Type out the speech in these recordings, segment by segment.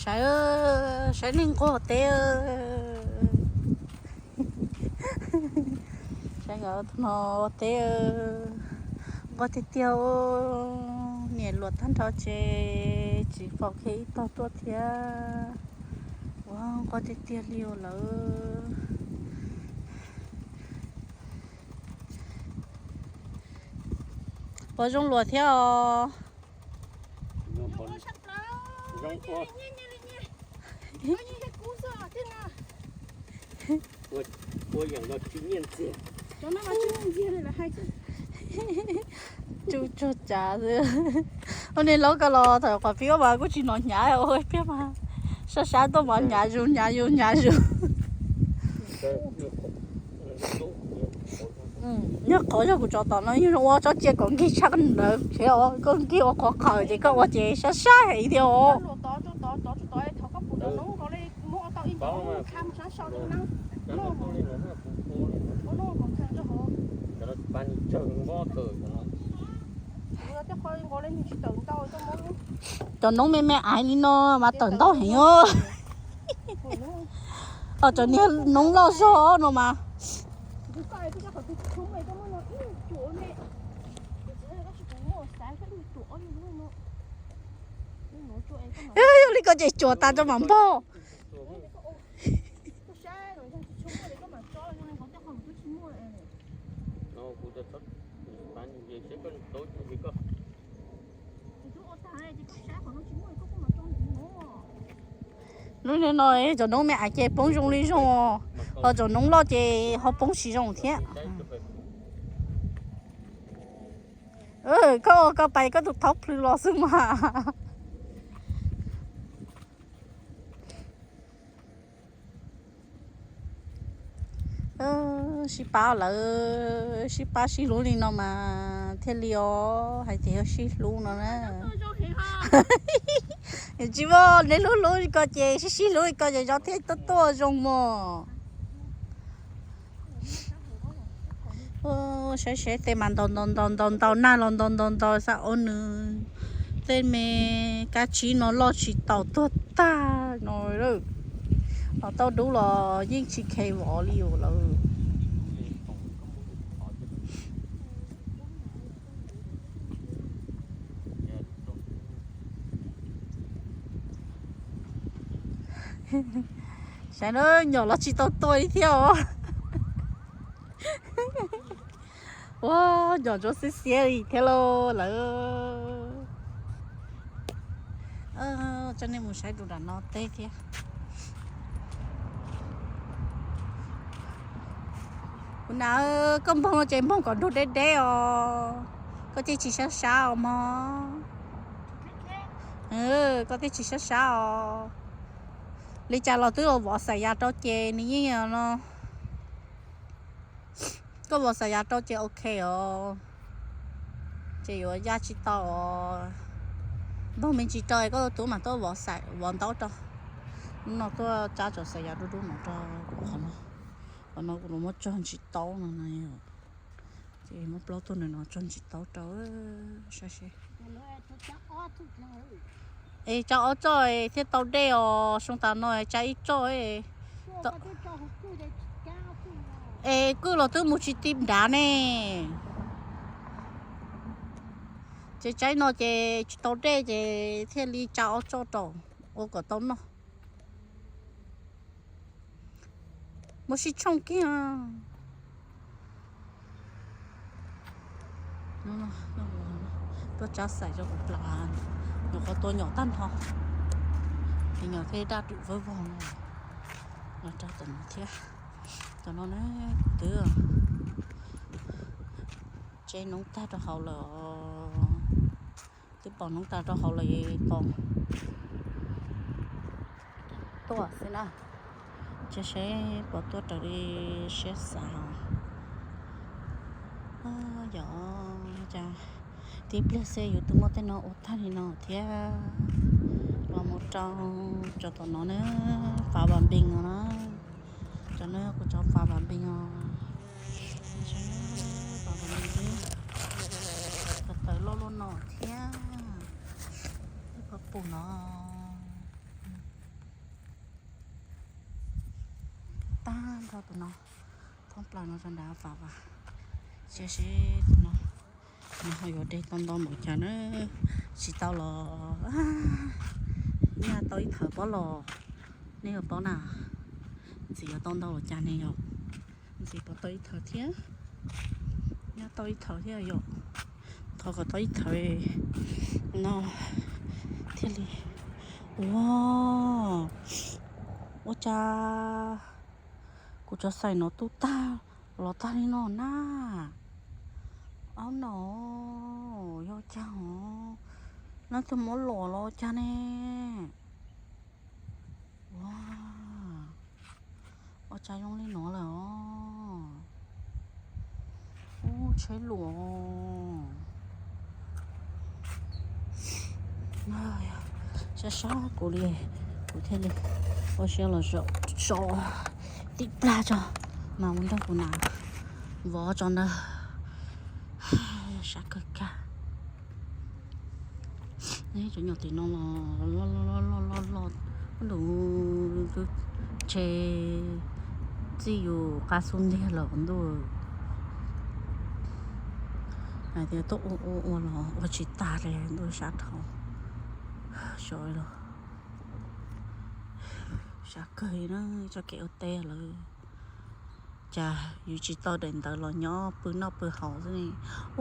Saib, saib neeg nquag teb. Saib nkawd no teb nquag tiag tiag. Niam luam tag nrho ces tsis pom kiag ib tog tuaj thiab. Ua nquag tiag tiag li lawm. Puas zoo luam thiab os? Tsuj tsuag cav xwb. Ua niag laub ko los thaum qhov pib ua mas kuj tsis hnov hnyav ua peb mas sab sab tuaj mas hnyav zus hnyav zus hnyav zus. Yog qhov yog kuv tso tom no yeej ua tsob cia kom nkig tshaj ntawd thiab os, koj nkig ua qhov qhawv ces koj ua ces sab sab heev thiab os. Cov noob me me aiv li no mas tawm ntaub heev os. Os, cov niag noob loj zog no mas. Yog li ko ces cuam tas rau mam npog. Lub no cov noob me aiv ces poob zoo li zoo, ho cov noob loj ces ho poob tsis zoo thiab. Koj ua koj pais koj tus thaub plhws los xwb mas. Sib pab lawm, sib pab sib hlub li no mas thiaj li os, hais tias yog sib hlub no na. Tsis muaj, neb hlub hlub ko ces sib sib hlub ko ces zov thiaj tuaj tuaj zoo mos. Saib seb tej mas ntaus ntaus ntaus ntaus ntaus nag los ntaus ntaus ntaus xav ua nws tej me kab tsib no loj tsis taus tuag tag no. Los tau dub los yeej tsis khe vov li lawm. Saib na, nyom los tsis tau tua li thiab os. Ua, nyom ntsuab xiab xiab li thiab lauj lawm. Coj nej mus saib dua nram no teb thiab. Kuv na, koj npoog no ces npoog kom nrug deb deb os, koj thiaj tsis sab sab os mog. Koj thiaj tsis sab sab os. Li cas los twb ua vov xaim yas rau ces nws yeej no. Koj vov xaim yas rau ces ok os, ces yuav ya tsis tau os. Npoog me ntsis rau koj tus tub mas tuaj vov xaim vov ntaub rau. Hnub no tuaj cab cov xaim yas dub dub no rau kuv qhov no. Qhov no kuv los muab tsog ntsis taub no na. Ces muab plaub tuaj ntawm no tsog ntsis taub rau. Saib seb. Es tsa ob txoj thiaj tau dej os, soo tas no tsa ib txoj. Es kwj los twb mus tsis ti nrad ne. Ces tsa ib no ces tsis tau dej ces thiaj li tsa ob txoj rau ua kom tau noj. Muab sib tshooj kiag. Tuaj tsab xaim rau kuv plas, nyuam qhuav tua nyom tag nrho, ces nyom thiaj daj rwm vawg vog no. Los rau tom no thiab, tom no na, kuv twb tseb noob tag rau hauv lawm os. Twb pom noob tag rau hauv lawm es tos tuaj xwb na. Cia seb puas tuaj raws li siab xav. Yog cas tib pliag xwb yus twb muab tej no ua tag li no thiab. Los mus rau cov tom no na, fav vam npees no na. Cov no kuv cov fav vam npees os. Fav vam npees xwb, tawv loj loj no thiab. Pom pum no. Tus no, thoob plaws no rau nram pas vas, cia seb tus no, nws ho yuav de tau ntau npaum cas na. Tsis tau los nyaj tau ib thawv pob los, nej yuav paub na, ntxim yuav tau ntau los cas ne yom. Ntxim pov tau ib thawv thiab, nyaj tau ib thawv thiab yom. Thov kom tau ib thawv no thiaj li. Ua, ua cas kuv cov xaim no tu tag los tag li no na. Aub no, yog cas hov, no tus muab luam los cas ne. Ua, ua cas zoo li no lawm os. Ub, tsheb luam. Sab sab kuv li, kuv thiaj li ua siab los so tib plag tso, mas ua nrog kuv na, vov tso ntawd. Sab kawg kag. Cov nyom tim no los loj loj loj loj, ntuj, ntshe txij yus qab xub ntiag los ntuj, hais tias tuaj ua ua ua los ua tsis tag li ntuj sab dhau. Sawv los sab kawg na, txoj kev ua teb lawm. Cas yus tsis tau daim ntawv los nyob pw noj pw haus xwb ne.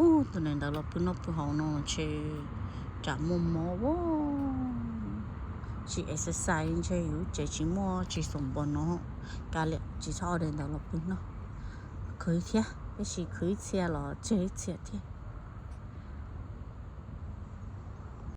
Ub, tus daim ntawv los pw noj pw haus no ntshe tsam muaj mob ua, tsis exercise ntshe yus tsev tsis muaj tsis xoom npos no, kav liam tsis txhob ua daim ntawv los pw noj. Khwv thiab, tab sis khwv ib txhia los tseg ib txhia thiab.